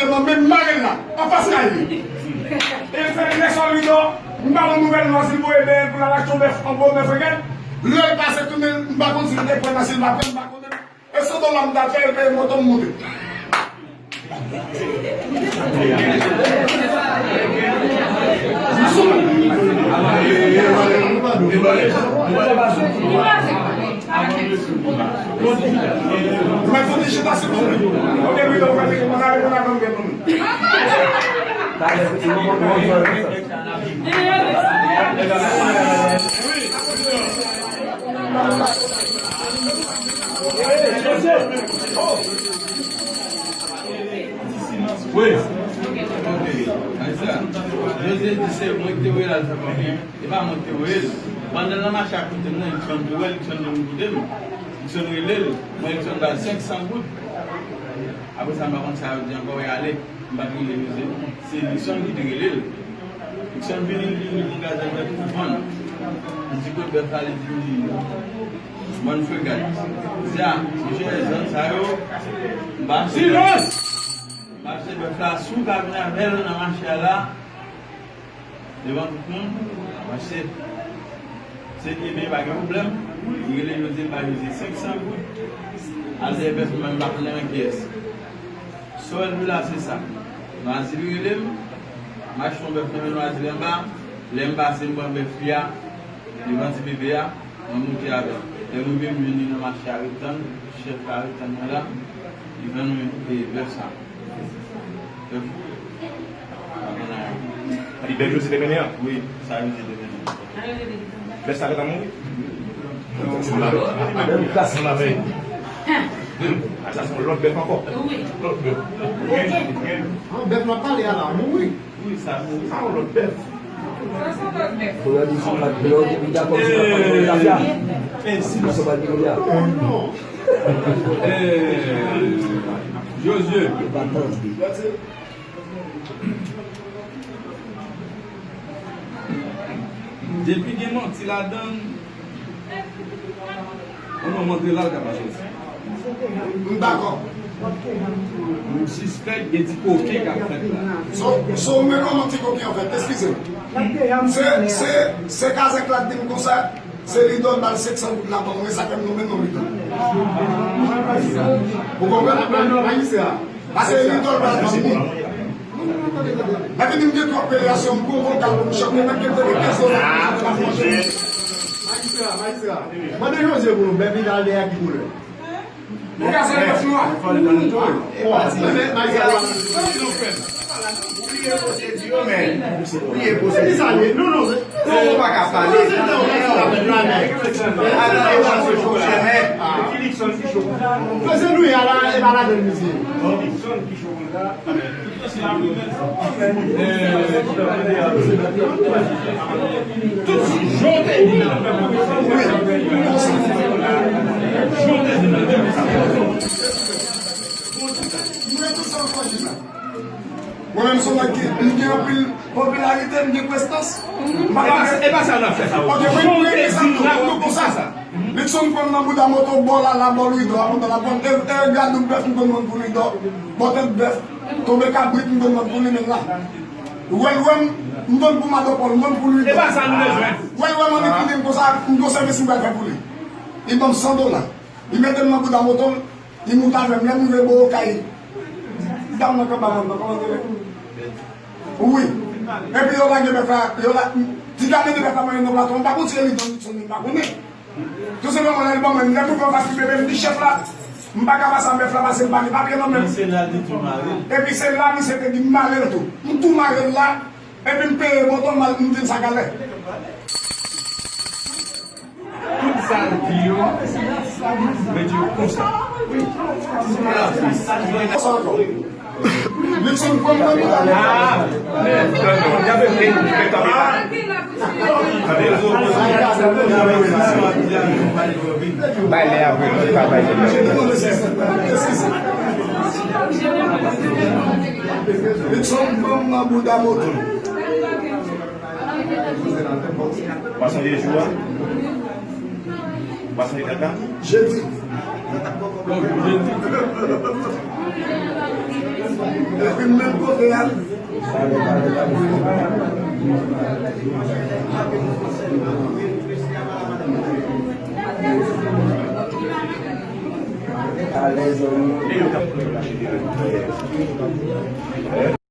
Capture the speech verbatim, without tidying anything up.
Nan menm mare l la, anfas kay li. E l fè lè sòl li non, m pa wè nouvèl non, si l voye bèyè pou l al achte yon bèf, yon bon bèf regèt. Lè l pase tounen, m pa konn si l te pran nan, si l pa pran, m pa konnen. E san dola m t al fè, e peye moto m moute. Mwen fout chita sou mwen. Ok, wi, donk, mwen te mande pou avan m vin. Wi. Jozye di se mwen ki te voye l al fè kòb li. E pa mwen ki te voye l. Pandan l nan mache a kote m nan, Luckson te wè l, Luckson te vin kote m. Luckson rele l. Mwen, Luckson ba l senk san goud. Apre sa, m pa konn sa yo di ankò, y ale. M pa t rele Jozye. Se Luckson ki te rele l. Luckson vini, li di, "Li gen gazèl bèf pou vann." Li di, "Kot bèf la?" Li di, "Vann fregat." Li di, "A, monchè, zòn sa yo, m pa achte bèf." M achte bèf la, si w ka vin avè l nan mache a la, devan tout moun, paske se ebyen, pa gen pwoblèm. Li rele Jozye, li ba Jozye senk san goud. Al dèyè bèf mwen, m pa konnen nan kiyès. Sa w wè l la, se sa. Nwazil rele m, m achte yon bèf nan men Nwazil anba. Lè m pase, m pran bèf li a, devan ti bebe a. Mwen monte avè l. Lè m rive, m jwenn li nan mache a, ret tann, chèf la ret tann mwen la, li vann mwen, e, bèf sa. Bèf. Pa konn anyen. Sa di bèf Jozye te mennen an? Wi, sa Jozye te mennen an. Bèf sa gentan mouri? Menm klas ansanm avè l. A, sa se yon lòt bèf ankò. Wi. Lòt bèf. An, bèf n ap pale a la, mouri. Wi, sa, sa yon lòt bèf. Sa se yon lòt bèf. Pou yo di sou pat blan, ou dakò sou pat tafya. Sa se pat blan. Non. Eh, Jozye. Yo pa tande. Depi gen manti ladan l, yon nonm antre la, l ka pa soti. M dakò. M sispèk gen ti koken k ap fèt la. So, so, ou menm kòman ti koken an fèt? Eskize m. Se, se, se kazèk la k di m konsa, se Lidòl ba l senk san goud la ban mwen, sa fè m nonmen non Lidòl. Ou konprann? Paske Lidòl ba l ban mwen. Mwen vin m gen twòp relasyon, m gon vokal pou m chante, mwen gen tele kenz dola. Majistra, majistra. Mande Jozye pou nou, bèf li t al dèyè ki koulè? Ou ka sot bèf nwa. Ou bliye pwosedi yo, men. Ou bliye pwosedi yo. Non, non, se, non, ou pa ka pale. Atande, atande, chèmè. Ki Dickson ki cho konsa? Fè se nou ya la, e pa ladan misye. Dickson ki cho konsa. Tout jan w te di nan. Jan w te di nan. Mwen menm se yon nèg ki, m gen anpil popilarite, m gen prestans. M pa ka fè. E pa sa n ap fè sa. Ok, mwen, mwen, egzanp, nou konsa. Luckson pran m nan bouda moto, bò lala, bò Louidò, a, pandan l ap vann, e, e, gadouk bèf m konn vann pou Louidò, bò tèt bèf, tonbe kabrit m konn vann pou li menm la. Ou wè l wè m, m vann pou Madopòl, m vann pou Louidò. E pa sa nou bezwen. Ou wè l wè m annik li di m konsa, m gon sèvis m pral fè pou li. Li ban m san dola. Li mete m nan bouda moto l, li moute avè m. Lè m rive bò Okay, dam nan kanpay la, kòman te rele? Wi. Epi yo lage bèf la, yo la, ti gade de bèf la mwen nan plato, m pa konn si e li Don Luckson, m pa konnen. Tou senpleman, lè li ban mwen, lè m rive anfas li bebe, m di chèf la, m pa ka pase ak bèf la, paske m pa gen papye nan men m. Epi se la misye te di m mare l tou. M tou mare l la, epi m peye moto m al, m vin sa galè. Tout sa l di yo, mete yo konsa. Konsa ankò. Luckson pran mwen pou ta. Bay lè apre, pa bay lè. Luckson pran mwen nan bouda moto. Ou pa sonje jou a? Ou pa sonje dat la? Jedi. Bon, jedi. Menm kote a. Alèz.